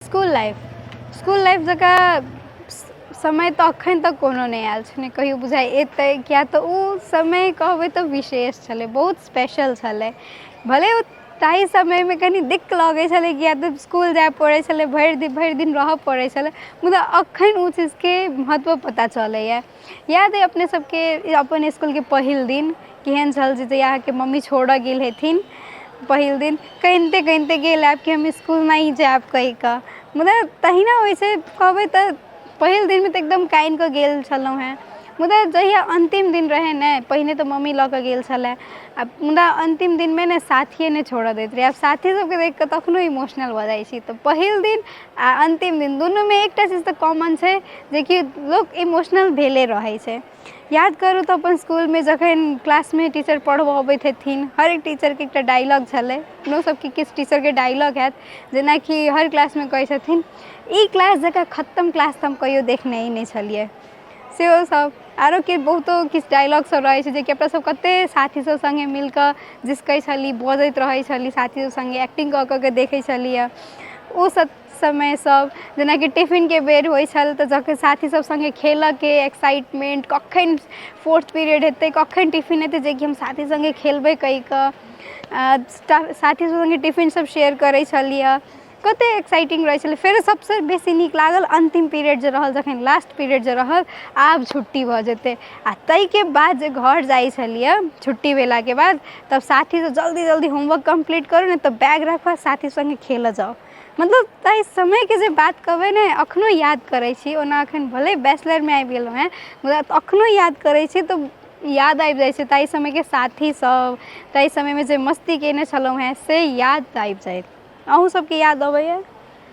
School life, school life जकाँ समय तऽ एखन तक कोनो नहि आयल छै, नहि कहियो बुझाइ एतै, किएक तऽ ओ समय कहबै तऽ विशेष छलै, बहुत स्पेशल छलै। भले ओ ताहि समयमे कनि दिक्क लगै छलै, किएक तऽ इसकुल जाय पड़ै छलै, भरि दिन भरि दिन रहऽ पड़ै छलै, मुदा एखन ओ चीजके महत्व पता चलैए। याद अइ अपने सबके अपन इसकुलके पहिल दिन केहन छल, जे जहिया अहाँके मम्मी छोड़ऽ गेल हेथिन पहिल दिन कनिते कनिते गेल आयब कि हम इसकुल नहि जायब कहि कऽ। मुदा तहिना होइ छै, कहबै तऽ पहिल दिनमे तऽ एकदम कानि कऽ गेल छलहुँ हेँ, मुदा जहिया अन्तिम दिन रहै ने, पहिने तऽ मम्मी लऽ कऽ गेल छलै आ, मुदा अन्तिम दिनमे ने साथिए नहि छोड़ऽ दैत रहै। आब साथी सबके देखि कऽ तखनो इमोशनल भऽ जाइ छी। तऽ पहिल दिन आ अन्तिम दिन दुनूमे एकटा चीज तऽ कॉमन छै, जेकि लोक इमोशनल भेले रहै छै। याद करू तऽ अपन इसकुलमे जखन क्लासमे टीचर पढ़बऽ अबैत हेथिन, हरेक टीचरके एकटा डायलॉग छलै। अपनो सबके किछु टीचरके डायलॉग हैत, जेनाकि हर क्लासमे कहै छथिन, ई क्लास जकाँ खतम क्लास तऽ हम कहियो देखने ही नहि छलियै। सेहो सब आरो कि बहुतो किछु डायलॉग सब रहै छै, जेकि अपना सब कते साथी सब सङ्गे मिलकऽ जिसकै छली, बजैत रहै छली, साथी सब सङ्गे एक्टिंग कऽ कऽ के देखै छलियै। ओ सब समय सब, जेनाकि टिफिनके बेर होइ छल तऽ जखन साथी सब सङ्गे खेलऽके एक्साइटमेन्ट, कखन फोर्थ पीरियड हेतै, कखन टिफिन हेतै, जेकि हम साथी सङ्गे खेलबै कहि कऽ साथी सब सङ्गे टिफिन सब शेयर करै छलियै। कते एक्साइटिंग रहै छलै। फेर सबसँ बेसी नीक लागल अन्तिम पीरियड जे रहल, जखन लास्ट पीरियड जे रहल, आब छुट्टी भऽ जेतै, आ ताहिके बाद जे घर जाइ छलियै छुट्टी भेलाके बाद, तब साथीसँ जल्दी जल्दी होमवर्क कम्प्लीट करू, नहि तऽ बैग राखू आ साथी सङ्गे खेलऽ जाउ। मतलब ताहि समयके जे बात कहबै ने, एखनो याद करै छी। ओना एखन भले बैचलरमे आबि गेलहुँ हेँ, मुदा एखनो याद करै छी तऽ याद आबि जाइ छै ताहि समयके साथी सब, ताहि समयमे जे मस्ती कयने छलहुँ हेँ से याद आबि जाइत। अहूँ सबके याद अबैए?